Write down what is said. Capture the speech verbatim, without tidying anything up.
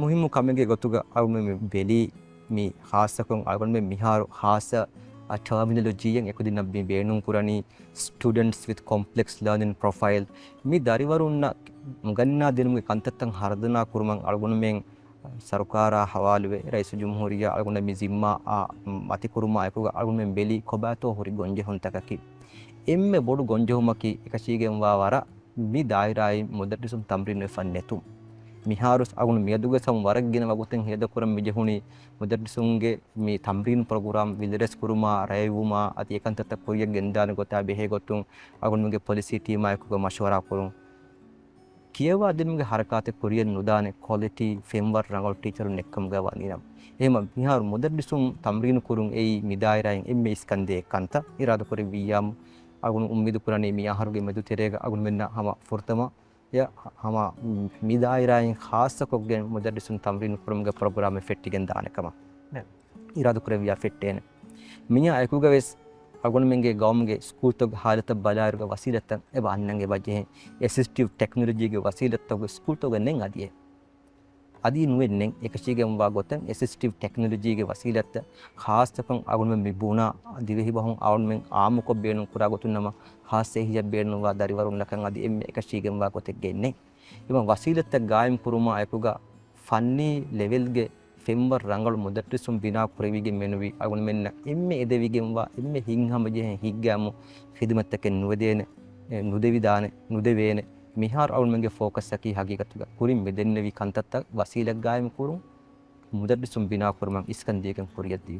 މުހިއްމު ކަމެއްގެ ގޮތުގަ އަޅުގަނޑުމެން މި ބެލީ، މި ޚާއްޞަކޮށް އަޅުގަނޑުމެން މިހާރު ޚާއްޞަ ޓާމިނޮލޮޖީއެއް އެކުދިންނަށް މި ބޭނުން ކުރަނީ، students with complex learning profile. މި ދަރިވަރުންނަށް އުނގަންނާ ދިނުމުގެ ކަންތައްތައް ހަރުދަނާ ކުރުމަށް އަޅުގަނޑުމެން ސަރުކާރާ ހަވާލުވެ، ރައީސުލްޖުމްހޫރިއްޔާ އަޅުގަނޑަށް މި ޒިންމާ އާ މަތިކުރުމާ އެކުގަ އަޅުގަނޑުމެން ބެލީ ކޮބާތޯ ހުރި ގޮންޖެހުންތަކަކީ. އެންމެ ބޮޑު ގޮންޖެހުމަކީ އެކަށީގެންވާ ވަރަށް މި ދާއިރާއިން މުދައްރިސުން ތަމްރީނުވެފަ ނެތުން. މިހާރު އަޅުގަނޑު މިއަދުގެ ސަމް ވަރަށް ގިނަ ވަގުތެއް ހޭދަކުރަން މިޖެހުނީ މުދައްރިސުންގެ މި ތަމްރީނު ޕްރޮގްރާމް ވިލިރެސް ކުރުމާ، ރައެވުމާ، އަދި އެކަންތައްތައް ކުރިއަށް ގެންދާނެ ގޮތާ ބެހޭ ގޮތުން އަޅުގަނޑުމެންގެ ޕޮލިސީ ޓީމާ އެކުގަ މަޝްވަރާ ކުރުން. ކިޔަވާ ދިނުމުގެ ހަރަކާތެއް ކުރިއަށް ނުދާނެ ކޮލިޓީ ފެންވަރު ރަނގަޅު ޓީޗަރުން ނެއްކަމުގަ ވަނީނަމަ. އެހެމަ މިހާރު މުދައްރިސުން ތަމްރީނު ކުރުން އެއީ މި ދާއިރާއިން އެންމެ އިސްކަންދޭ ކަންތައް އިރާދަކުރެއްވިއްޔާމު، އަޅުގަނޑު އުއްމީދު ކުރަނީ މި އަހަރުގެ މެދުތެރޭގަ އަޅުގަނޑުމެންނަށް ހަމަ ފުރަތަމަ އެ ހަމަ މި ދާއިރާއިން ޚާއްޞަކޮށްގެން މުދައްރިސުން ތަމްރީނު ކުރުމުގެ ޕްރޮގްރާމެއް ފެއްޓިގެން ދާނެ ކަމަށް އިރާދަކުރެއްވިޔާ ފެއްޓޭނެ. މިއާ އެކުގަ ވެސް އަޅުގަނޑުމެންގެ ގައުމުގެ ސްކޫލްތަކުގެ ހާލަތަށް ބަލާއިރުގަ ވަސީލަތްތައް އެބަ އަންނަން އެބަ ޖެހެން. އެސިސްޓިވް ޓެކްނޮލޮޖީގެ ވަސީލަތްތަކުގެ ސްކޫލްތަކުގަ ނެތް އަދިއެއް. އަދި ނުވެ ނެތް. އެކަށީގެންވާ ގޮތަށް އެސިސްޓިވް ޓެކްނޮލޮޖީގެ ވަސީލަތްތައް ޚާއްޞަކޮށް އަޅުގަނޑުމެން މި ބުނާ ދިވެހި ބަހުން އަޅުގަނޑުމެން އާއްމުކޮށް ބޭނުން ކުރާ ގޮތުން ނަމަ، ޚާއްޞަ އެހީއަށް ބޭނުންވާ ދަރިވަރުންނަކަށް އަދި އެންމެ އެކަށީގެންވާ ގޮތެއްގެ ނެތް. އެމަ ވަސީލަތްތައް ގާއިމް ކުރުމާ އެކުގަ ފަންނީ ލެވެލްގެ ފެންވަރު ރަނގަޅު މުދައްރިސުން ބިނާ ކުރެވިގެން މެނުވީ އަޅުގަނޑުމެންނަށް އެންމެ އެދެވިގެންވާ އެންމެ ހިތްހަމަޖެހެން ހިތްގައިމު ޚިދުމަތްތަކެއް ނުވެދޭނެ، އެ، ނުދެވިދާނެ، ނުދެވޭނެ. މިހާރު އަޅުގަނޑުމެންގެ ފޯކަސްއަކީ ހަގީގަތުގަ ކުރިން މި ދެންނެވި ކަންތައްތައް ވަސީލަތް ގާއިމު ކުރުން، މުދައްރިސުން ބިނާ ކުރުމަށް އިސްކަން ދީގެން ކުރިއަށްދީ.